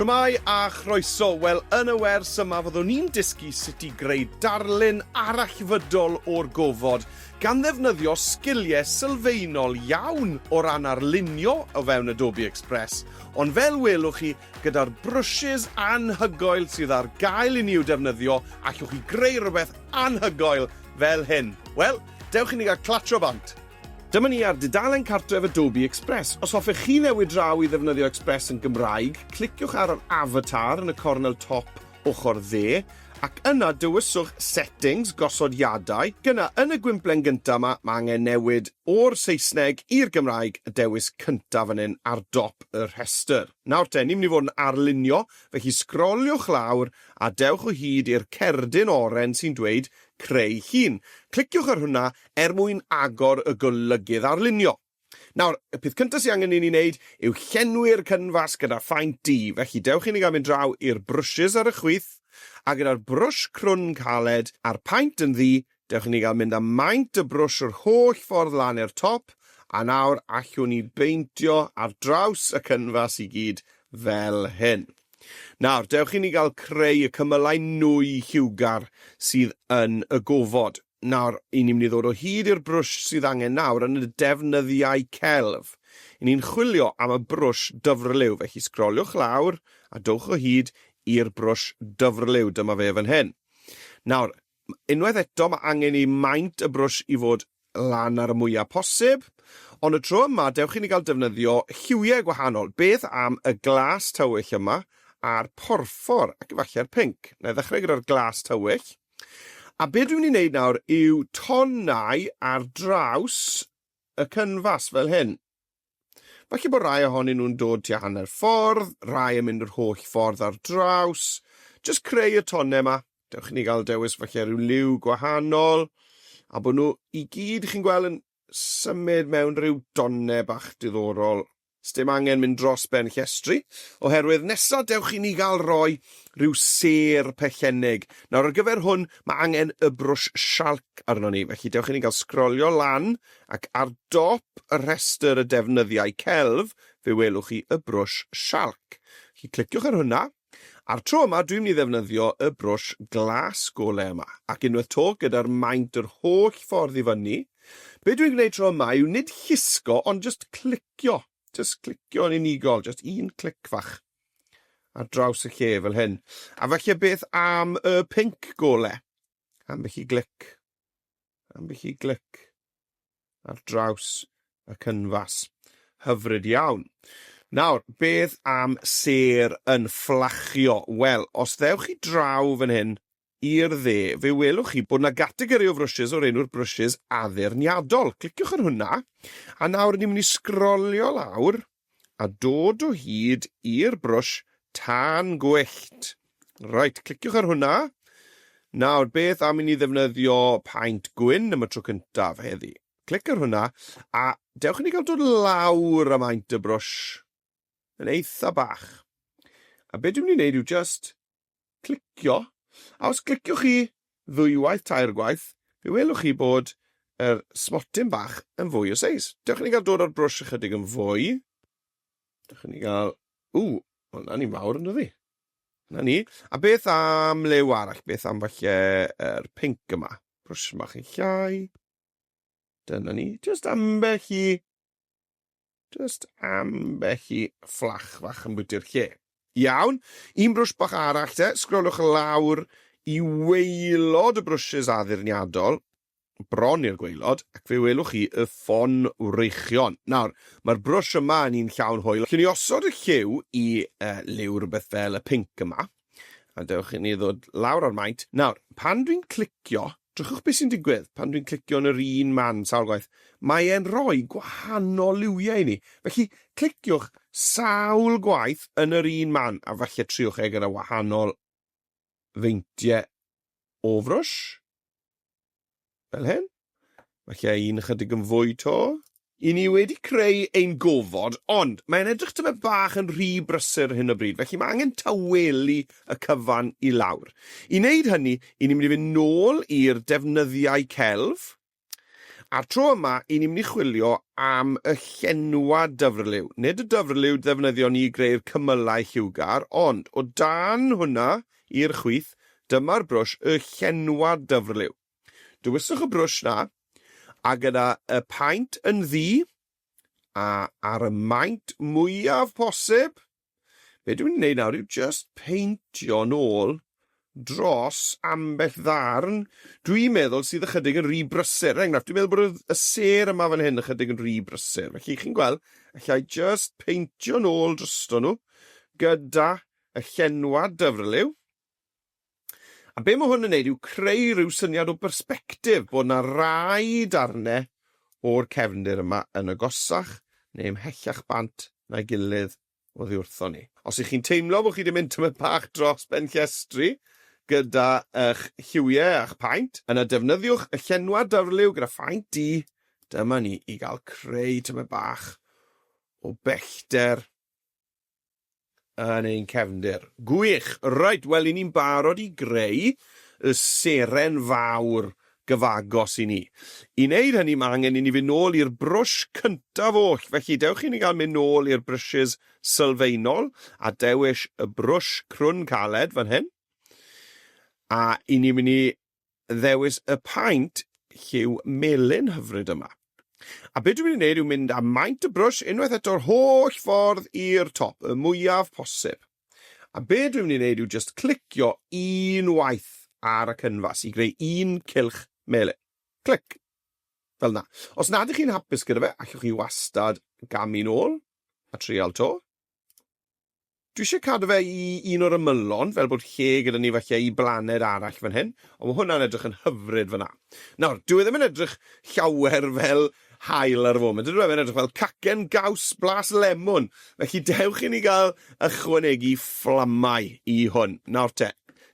Shwmae a chroeso! Wel, yn y wers yma fyddwn ni'n dysgu sut i greu darlun arallfydol o'r gofod gan ddefnyddio sgiliau sylfaenol iawn o ran arlunio o fewn Adobe Express, ond fel welwch chi, gyda'r brwshys anhygoel sydd ar gael i ni i'w defnyddio, allwch chi greu rhywbeth anhygoel fel hyn. Wel, dewch i ni gael clatsio bant! Dyma ni ar dudalen cartref Adobe Express. Os hoffech chi newid draw i ddefnyddio Express yn Gymraeg, cliciwch ar yr avatar yn y cornel top ochr dde, ac yna dewiswch Settings, Gosodiadau. Gyna, yn y gwymplen gyntaf yma, mae angen newid o'r Saesneg i'r Gymraeg, y dewis cyntaf fan hyn ar dop y rhestr. Nawr te, ni'n mynd i fod yn arlunio, felly sgroliwch lawr a dewch o hyd i'r cerdyn oren sy'n dweud Creu Llun. Cliciwch ar hwnna er mwyn agor y golygydd arlunio. Nawr, y peth cyntaf sydd angen i ni wneud yw llenwi'r cynfas gyda phaent du, felly dewch i ni gael mynd draw i'r brwshys ar y chwith, a gyda'r brwsh crwn caled a'r paent yn ddu, dewch i ni gael mynd â maint y brwsh yr holl ffordd lan i'r top, a nawr allwn ni beintio ar draws y cynfas i gyd fel hyn. Nawr, dewch i ni gael creu y cymylau nwy lliwgar sydd yn y gofod. Nawr, 'y ni'n mynd i ddod o hyd i'r brwsh sydd angen nawr yn y defnyddiau celf. 'Y ni'n chwilio am y brwsh dyfrliw, felly sgroliwch lawr a dowch o hyd i'r brwsh dyfrliw, dyma fe fan hyn. Nawr, unwaith eto mae angen i maint y brwsh i fod lan ar y mwyaf posib, ond y tro yma dewch i ni gael defnyddio lliwiau gwahanol. Beth am y glas tywyll yma a'r porffor ac efallai'r pinc? Na i ddechrau gyda'r glas tywyll. A be dwi'n mynd i wneud nawr yw tonnau ar draws y cynfas fel hyn. Falle bod rai ohonyn nhw'n dod tua hanner ffordd, rai yn mynd yr holl ffordd ar draws. Jyst creu y tonnau yma. Dewch i ni gael dewis falle rhyw liw gwahanol. A bod nhw i gyd, chi'n gweld, yn symud mewn rhyw donnau bach diddorol. Sdim angen mynd dros ben llestri, oherwydd nesa dewch i ni gael rhoi rhyw sêr pellennig. Nawr ar gyfer hwn, mae angen y brwsh sialc arnon ni, felly dewch i ni gael sgrolio lan ac ar dop y rhestr y defnyddiau celf, fe welwch chi y brwsh sialc. Felly cliciwch ar hwnna, a'r tro yma dwi'n mynd i ddefnyddio y brwsh glas gole yma, ac unwaith 'to gyda'r maint yr holl ffordd i fyny, Be dwi'n gwneud tro yma yw nid llusgo, ond jyst clicio. Jyst clicio yn unigol, jyst un clic fach ar draws y lle fel hyn. A falle beth am y pinc gole? Ambell i glic. Ambell i glic ar draws y cynfas. Hyfryd iawn. Nawr, beth am sêr yn fflachio? Wel, os ddewch chi draw fan hyn I'r dde, fe welwch chi bod 'na gategori o frwshys o'r enw'r brwshys addurniadol. Cliciwch ar hwnna, a nawr ni'n mynd i sgrolio lawr a dod o hyd i'r brwsh tân gwyllt. Reit, cliciwch ar hwnna. Nawr, beth am i ni ddefnyddio paent gwyn am y tro cyntaf heddi? Clic ar hwnna, a dewch i ni gael dod lawr am maint y brwsh yn eitha bach. A be dwi'n mynd i wneud yw just clicio, a os cliciwch chi ddwywaith, tair gwaith, fe welwch chi bod yr smotyn bach yn fwy o seis. Dewch i ni gael dod o'r brwsh ychydig yn fwy. Dewch i ni gael... Ww, hwnna'n un fawr yn dydi? Na ni. A beth am liw arall? Beth am falle yr pinc yma? Brwsh bach yn llai. Dyna ni. Just ambell i Just ambell i fflach fach yn bwyty'r lle. Iawn, un brwsh bach arall te, sgrolwch lawr i waelod y brwsys addurniadol, bron i'r gwaelod, ac fe welwch chi y ffon wreichion. Nawr, mae'r brwsh yma yn un llawn hwyl. Allwn ni osod y lliw i uh, liw rhywbeth fel y pinc yma. A dewch i ni ddod lawr o'r maint. Nawr, pan dwi'n clicio, drychwch beth sy'n digwydd pan dwi'n clicio yn yr un man sawl gwaith. Mae e'n rhoi gwahanol liwiau i ni. Felly, cliciwch sawl gwaith yn yr un man, a falle triwch e gyda wahanol feintiau o frwsh. Fel hyn. Falle un ychydig yn fwy 'to. I ni wedi creu ein gofod, ond mae'n edrych tymed bach yn rhy brysur ar hyn o bryd, felly mae angen tawelu y cyfan i lawr. I wneud hynny, i ni'n mynd i fynd nôl i'r defnyddiau celf, A'r tro yma, i ni'n mynd i chwilio am y llenwad dyfrliw. Nid y dyfrliw ddefnyddion ni i greu'r cymylau lliwgar, ond o dan hwnna i'r chwith, dyma'r brwsh, y llenwad dyfrliw. Dewiswch y brwsh 'na, a gyda y paent yn ddu, a ar y maint mwyaf posib, be dwi'n mynd i wneud nawr yw just peintio nôl dros ambell ddarn dwi'n meddwl sydd ychydig yn rhy brysur. Er enghraifft, dwi'n meddwl bod y sêr yma fan hyn ychydig yn rhy brysur. Felly chi'n gweld, allai just peintio nôl drosto nhw gyda y llenwad dyfrliw. A be mae hwn yn neud yw creu rhyw syniad o bersbectif, bod 'na rai darnau o'r cefndir yma yn agosach neu ymhellach bant na'i gilydd oddi wrthon ni. Os ych chi'n teimlo bod chi 'di mynd tymed bach dros ben llestri gyda ych lliwiau a'ch paent, yna defnyddiwch y llenwad dyfrliw gyda phaent du, dyma ni, i gael creu tymed bach o bellter yn ein cefndir. Gwych! Reit, wel, 'y ni'n barod i greu y seren fawr gyfagos i ni. I wneud hynny, mae angen i ni fynd nôl i'r brwsh cyntaf oll. Felly, dewch i ni gael mynd nôl i'r brwsys sylfaenol a dewis y brwsh crwn caled fan hyn. A 'y ni'n mynd i ddewis y paent lliw melyn hyfryd yma. A be dwi'n mynd i wneud yw mynd â maint y brwsh unwaith eto'r holl ffordd i'r top, y mwyaf posib. A be dwi'n mynd i wneud yw just clicio un waith ar y cynfas i greu un cylch melyn. Clic! Fel 'na. Os nad ych chi'n hapus gyda fe, allwch chi wastad gamu nôl a trial 'to. Dwi eisiau cadw fe i un o'r ymylon, fel bod lle gyda ni falle i blaned arall fan hyn, ond mae hwnna'n edrych yn hyfryd fan'na. Nawr, dyw e ddim yn edrych llawer fel haul ar y foment, yndyw e? Mae'n edrych fel cacen gaws blas lemwn. Felly dewch i ni gael ychwanegu fflamau i hwn. Nawr te,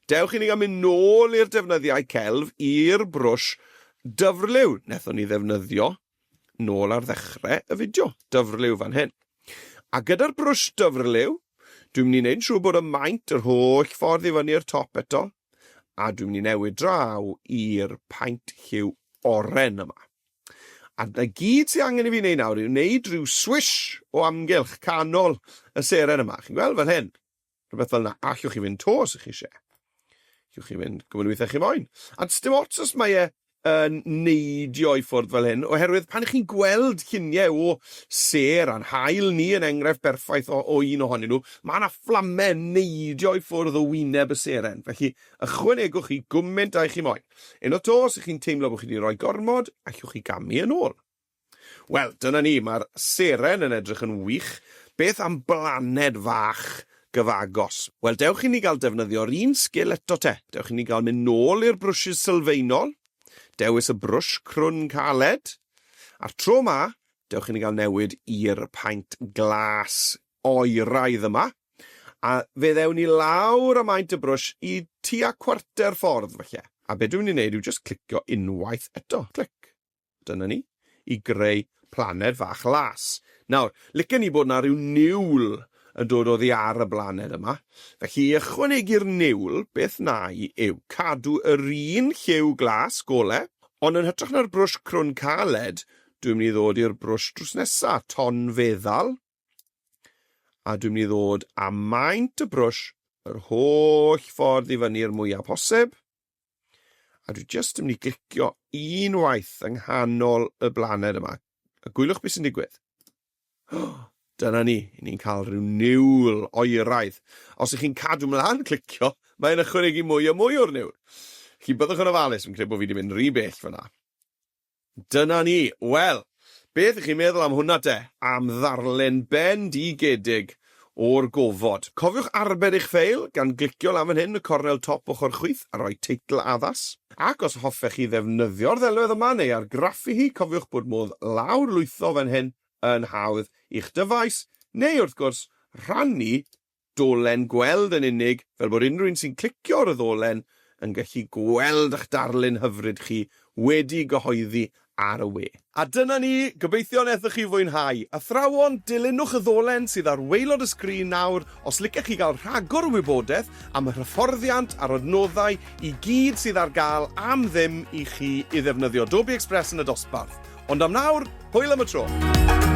dewch i ni gael mynd nôl i'r defnyddiau celf, i'r brwsh dyfrliw wnaethon ni ddefnyddio nôl ar ddechrau y fideo, dyfrliw fan hyn. A gyda'r brwsh dyfrliw, dwi'n mynd i wneud yn siŵr bod y maint yr holl ffordd i fyny i'r top eto, a dwi'n mynd i newid draw i'r paent lliw oren yma. A na gyd sydd angen i fi wneud nawr yw wneud rhyw swish o amgylch canol y seren yma. Chi'n gweld fel hyn? Rhywbeth fel 'na. Allwch chi fynd 'to os ych chi eisiau. Allwch chi fynd gymaint o weithiau chi moyn. A does dim ots os mae e yn neidio i ffwrdd fel hyn, oherwydd pan ych chi'n gweld lluniau o sêr a'n haul ni yn enghraifft berffaith o, o un ohonyn nhw, mae yna fflamau yn neidio i ffwrdd o wyneb y seren. Felly, ychwanegwch chi gwmynt â chi moyn. Unwaith 'to, os ych chi'n teimlo bod chi wedi rhoi gormod, allwch chi gamu yn ôl. Wel, dyna ni, mae'r seren yn edrych yn wych. Beth am blaned fach gyfagos? Wel, dewch i ni gael defnyddio'r un sgil eto te. Dewch i ni gael mynd nôl i'r brwshys sylfaenol, dewis y brwsh crwn caled, a'r tro 'ma, dewch i ni gael newid i'r paent glas oeraidd yma, a fe ddewn ni lawr â maint y brwsh i tua cwarter ffordd, falle. A be dwi'n mynd i wneud yw jyst clicio unwaith eto. Clic. Dyna ni, i greu planed fach las. Nawr, licen i bod 'na ryw niwl yn dod oddi ar y blaned yma. Felly, i ychwanegu'r niwl, beth wna i yw cadw yr un lliw glas, gole, ond yn hytrach na'r brwsh crwn caled, dwi'n mynd i ddod i'r brwsh drws nesa, ton feddal, a dwi'n mynd i ddod â maint y brwsh yr holl ffordd i fyny'r mwyaf posib. A dwi jyst yn mynd i glicio unwaith yng nghanol y blaned yma. A gwylwch beth sy'n digwydd. Dyna ni, ni'n cael rhyw niwl oeraidd. Os ych chi'n cadw mlaen clicio, mae'n ychwanegu mwy a mwy o'r niwl. Felly byddwch yn ofalus, fi'n credu bod fi wedi mynd rhy bell fyna. Dyna ni. Wel, beth ych chi'n meddwl am hwnna te? Am ddarlun bendigedig o'r gofod. Cofiwch arbed eich ffeil gan glicio lan fan hyn y cornel top ochr chwith a rhoi teitl addas. Ac os hoffech chi ddefnyddio'r ddelwedd yma neu argraffu hi, cofiwch bod modd lawrlwytho fan hyn yn hawdd i'ch dyfais, neu wrth gwrs rhannu dolen gweld yn unig, fel bod unrhyw un sy'n clicio ar y ddolen yn gallu gweld eich darlun hyfryd chi wedi gyhoeddi ar y we. A dyna ni, gobeithio wnaethoch chi fwynhau. Athrawon, dilynwch y ddolen sydd ar waelod y sgrin nawr os licech chi gael rhagor o wybodaeth am yr hyfforddiant a'r adnoddau i gyd sydd ar gael am ddim i chi i ddefnyddio Adobe Express yn y dosbarth. Ond am nawr, hwyl am y tro!